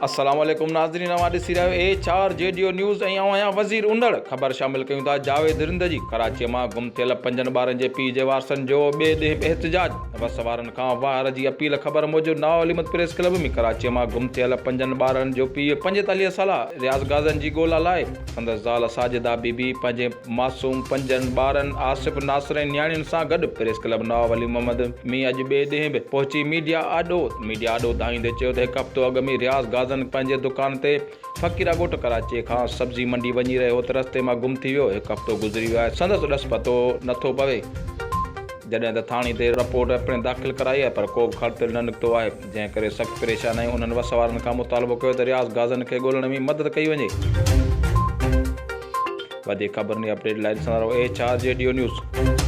السلام عليڪم ناظرين اوهان ڏسي رهيا آهيو H R G D O news ۽ آئون آهيان وزير انڙ خبر شامل ڪيون ٿا جاويد رند جي ڪراچي مان گم ٿيل پنجن ٻارن جي پيء جي وارثن جو ٻئي ڏينهن به احتجاج وس وارن کان واهر جي اپيل خبر موجب نواب علي احمد پريس ڪلب ۾ ڪراچي مان گم ٿيل پنجن ٻارن جو پيء 45 سالا رياض غازن جي ڳولا لاء سندس زال ساجده بي بي پنهنجي معصوم پنجن ٻارن آصف، ناصر ۽ نياڻين سان گڏ پريس ڪلب نواب علي محمد ۾ اڄ ٻئي ڏينهن به پهچي ميڊيا آڏو ميڊيا آڏو دانهيندي چيو ته هڪ هفتو اڳ ۾ رياض غازن پنهنجي دڪان تي فقيرا ڳوٺ ڪراچي کان سبزي منڊي وڃي رهيو هو ته رستي مان گم ٿي ويو هڪ هفتو گذري ويو آهي سندس ڏس پتو نٿو پوي. جڏهن ته ٿاڻي تي رپورٽ پڻ داخل ڪرائي آهي پر ڪو به کڙتيل نه نڪتو آهي جنهن ڪري سخت پريشان آهيون انهن وس وارن کان مطالبو ڪيو ته رياض غازن کي ڳولڻ ۾ مدد ڪئي وڃي. وڌيڪ خبرن ۽ اپڊيٽ لاء ڏسندا رهو H R G D O news.